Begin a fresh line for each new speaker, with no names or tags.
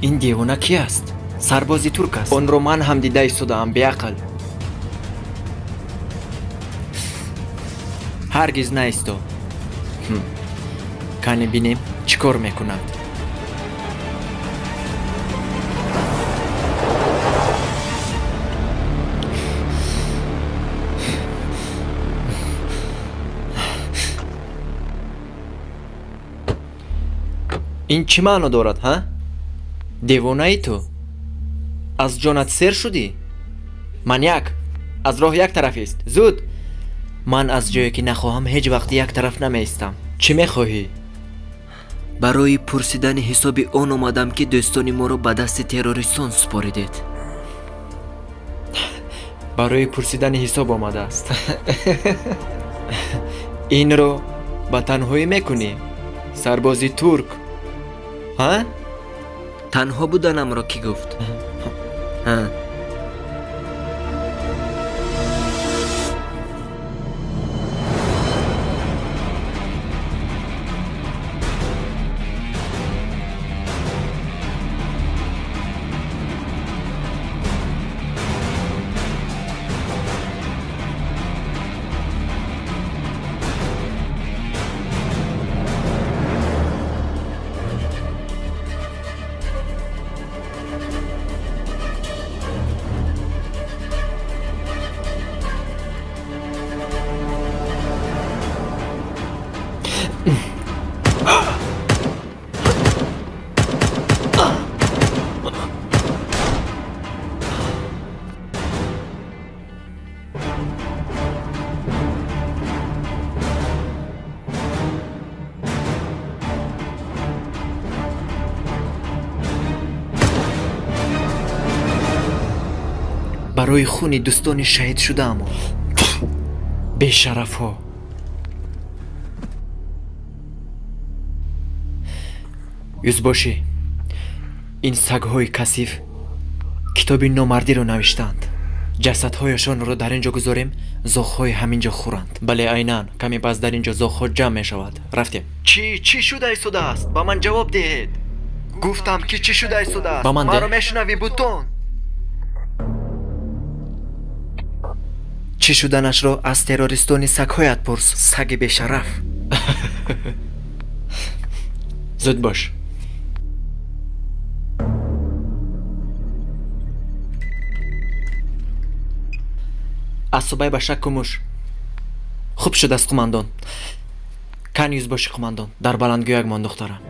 Ин девона ки аст? Сарбози турк аст. Онро ман ҳам дида истодаам, беақл. Ҳаргиз наисто. Кане бинем чӣ кор мекунад. Ин чӣ маъно дорад, ҳа? Девонаи ту? Аз ҷонат сер шудӣ? Маньяк! Аз роҳ як тараф ист. Зуд! Ман аз ҷое ки нахоҳам ҳеҷ вақт як тараф намеистам. Чӣ мехоҳӣ?
Барои пурсидани ҳисоби он омадам, ки дӯстони моро ба дасти террористон супоридед.
Барои пурсидани ҳисоб омадааст. Инро ба танҳоӣ мекунӣ? Сарбози турк. Ҳа?
Танҳо буданамро кӣ гуфт? Ҳа.
Барои хуни дӯстони шаҳид шудаамон. Бешарафҳо. Юзбошӣ, ин сагҳои касиф китоби номардиро навиштаанд. Ҷасадҳояшонро дар ин ҷо гузорем, зоғҳои ҳамин ҷо хӯранд. Бале, айнан. Каме пас дар ин ҷо зоғҳо ҷамъ мешавад. Рафтем. Чӣ шуда истодааст? Ба ман ҷавоб диҳед. Гуфтам ки чӣ шуда истодааст? Маро мешунавӣ, бутон? Чӣ шуданашро аз террористони сагҳоят пурс, саги бешараф. Зуд бош. Аз субай ба шак кумуш. Хуб шудааст, қумандон. Кан юзбоши, қумандон. Дар баландгӯяк мон, духтарам.